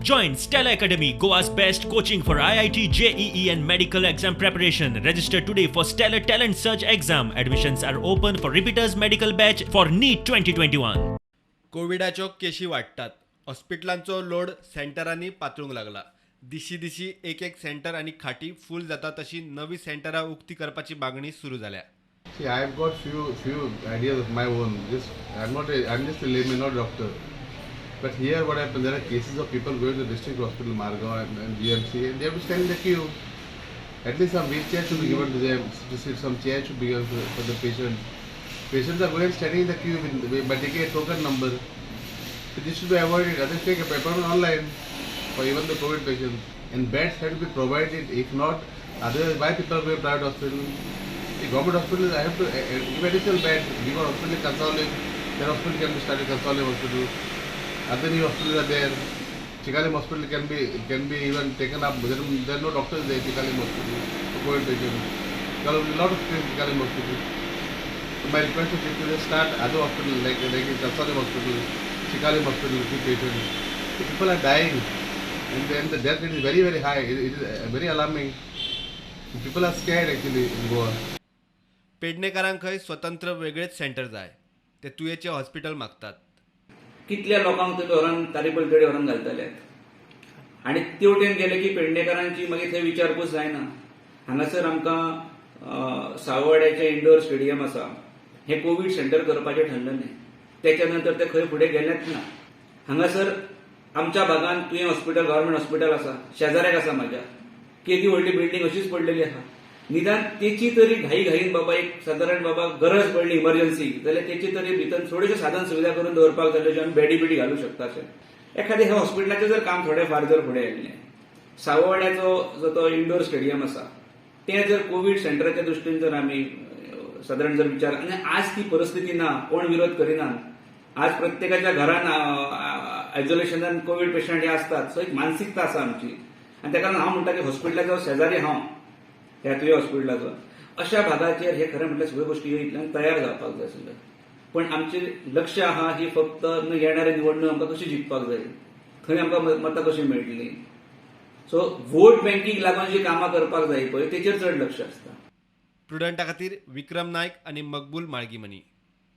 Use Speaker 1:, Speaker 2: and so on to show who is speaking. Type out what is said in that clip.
Speaker 1: Join Stellar Academy, Goa's best coaching for IIT, JEE, and medical exam preparation. Register today for Stellar Talent Search exam. Admissions are open for repeaters medical batch for NEET 2021.
Speaker 2: कोविडाच्यो केशी वाडटात, हॉस्पिटलांचो load सेंटरांनी पातळूंक लागला. दिशी दिशी एक एक centre आनी खाटी फूल जाता तशी नवी सेंटरां उक्ती करपाची मागणी सुरू जाल्या.
Speaker 3: See, I've got few ideas of my own. Just I'm not a, I'm just a layman, not a doctor. But here, what happens? There are cases of people going to the district hospital, Margao and GMC, and they have to stand in the queue. At least some wheelchair should be given to them. To sit, some chair should be given for the patient. Patients are going and standing in the queue by taking a token number. So this should be avoided. Others take appointment online for even the COVID patients. And beds have to be provided. If not, otherwise why people go to private hospital? The government hospitals, I have to give additional beds. We got hospital in Cansaulim. That hospital can be started, Cansaulim Hospital. Other new hospitals are there. Chicalim Hospital can be even taken up. There are no doctors there. Chicalim Hospital for COVID patients. There are a lot of things in Chicalim Hospital. So my request is to just start other hospital like in Cansaulim Hospital, Chicalim Hospital, keep patients. The people are dying, and then the death rate is very, very high. It is very alarming. People are scared actually in Goa.
Speaker 2: पेडणेकारांकय स्वतंत्र वेगळेच centre जाय. ते तुयेचे hospital मागतात.
Speaker 4: कितल्या लोकांक तुमी व्हरून तारी पलतडी व्हरून घालतले? आनी तेवटेन गेले की पेडणेकारांची मागीर थंय विचारपूस जायना. हांगासर आमकां सावयवाड्याचें इंडोर स्टेडियम आसा, हें कोवीड सेंटर करपाचें ठरलेलें. तेच्या नंतर ते खंय फुडें गेलेच ना. हांगासर आमच्या भागान तुयें हॉस्पिटल, गव्हर्मेंट हॉस्पिटल आसा, शेजाऱ्याक आसा म्हाज्या. केदी व्हडली बिल्डींग अशीच पडलेली आसा. निदान तेची तरी घाई घाईन बाबा एक सादारण बाबा गरज पडली इमर्जन्सी जाल्यार तेची तरी भितर थोड्योश्यो साधन सुविधा करून दवरपाक जाय, ज्यो आमी बेडी बिडी घालूं शकता अशें. एखादें ह्या हॉस्पिटलाचें जर काम थोडें फार जर फुडें आयिल्लें, सावयवाड्याचो जो तो इंडोर स्टेडियम आसा, तें जर कोवीड सेंटराच्या दृश्टीन जर आमी सादारण जर विचार, आनी आज ती परिस्थिती ना, कोण विरोध करिनात. आज प्रत्येकाच्या घरान आयसोलेशनान कोवीड पेशंट हे असतात. सो एक मानसिकता आसा आमची आनी ताका लागून हांव म्हणटा की हॉस्पिटलाचो शेजारी हांव ह्या तुयें हॉस्पिटलाचो, अशा भागाचेर हे खरें म्हटल्यार सगळ्यो गोश्टी इतल्यान तयार जावपाक जाय आशिल्ल्यो. पण आमचें लक्ष आहा ही फक्त येणारी निवडणूक आमकां कशी जिखपाक जाय, थंय आमकां मतां कशी मेळटली. सो वोट बँकीक लागून जी कामां करपाक जाय पळय, तेचेर चड लक्ष आसता.
Speaker 2: प्रुडंटा खातीर विक्रम नायक आनी मकबूल माळगीमनी.